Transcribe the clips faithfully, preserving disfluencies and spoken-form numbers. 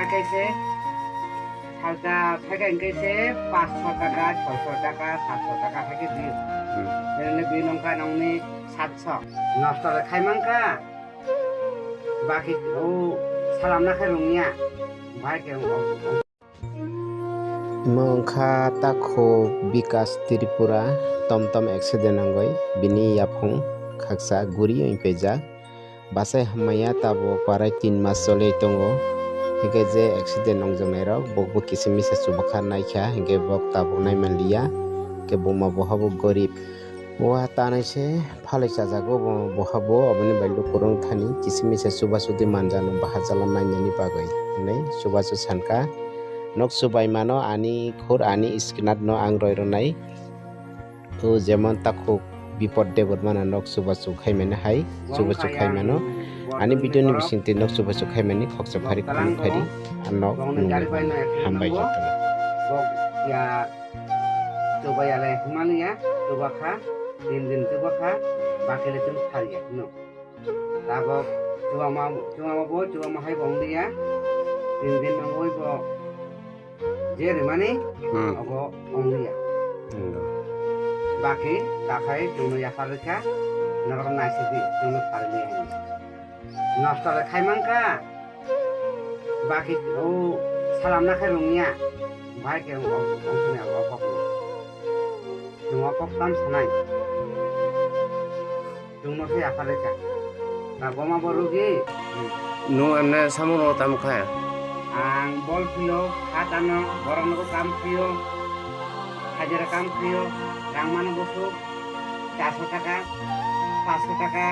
Kaise salta phaikha hwnkhe se paanch sho taka, choi sho taka, saat sho taka phaikhe di. Hmm. Nini bill wngkha nongni saat sho. Nosto le khai mankha. Baki o salamna khe rwngya. Bai khe wng-, wng-, wng- Imo wngkha takhuk Bikas Tripura, tom tom accident wngwi bini yaphung khaksa guri wng paijak. Bachai hammaya tabuk parai tin mas choli tongo. Hinkhe je accident nongjaknairok bokbo kisa misa chubakha naikha, hinkhe bok tabuk naimanliya. Hinkhe buma bohabo gorib. Wa tanai se phalwi chajago bo, bohabo, oboni bai lukurok thani kisa misa chubachu twi manjakno bahajala nainani bagwi hinwi chubachu sankha. Nok chubaimano ani khur ani iskinatno ang roi rwnai. O jemon takhuk bipod debot mana nok chubachu khaimani hai, chubachu khaimano. Ani video ni bisingtwi nok chubachu khaimani khoksa phari khulum phaidi, ang nok nungwi hambai jotono. Chuba ya le himani ya, chuba kha, tin din chuba kha, bakile chwng thar ya, no. Tabok chuba ma, chuba ma bo, chuba ma hai bo wng ya, tin din wngwi bo, je rimani, hmm, obo wng ya. Hmm. Baki, takhai, chwngno yaphar rikha, norok naisidi, chwngno pharli ya. Nosto le khai mankha. Baki o salamna khe rwngya. Bai khe wng, wng, wng thani abo kok no. Chwng o kok tam sanai. Chwngno se yaphar rikha. Na boma bo rugi. Nwng emne samung rok tamo kha? Ang bol philo, hat ano, borok nogo kam phio. Hajira kam phio, rang mano bosuk. Char sho taka, paanch sho taka,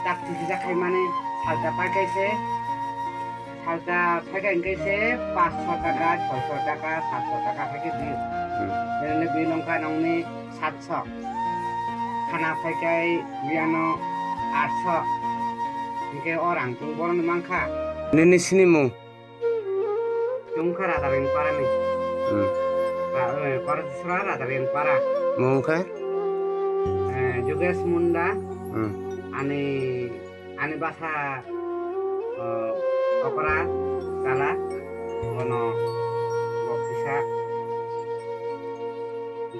tak tiji jak khai mani, salta pakai se, salta pakai hingke se paanch sho taka, choi sho taka, saat sho taka pakai di. Hmm. Nini bill wngkha nongni saat sho. Khana pakai biyano aat sho. Hingke o rang tung boroni mankha. Nini sinimung? Chwng kha Radareng para ni. Hmm. Ra-, eh, Kora Sra Radareng para. Mung khe? Eh, Jugesh Munda. Hmm. Ani, ani basa, eh, okra kala. Bono bo kisa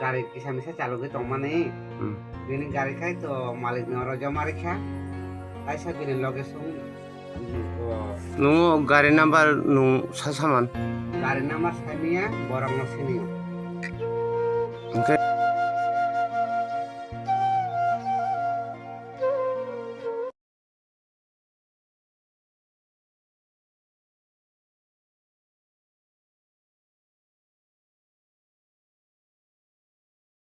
gari kisa misa chalogwi tongmani. Hmm. Bini gari khai to malik ni oro joma rikha. Kaisa bini loge sung. Nungo gari number nung sa saman? Gari number saimanya, borok no siniya. Hingke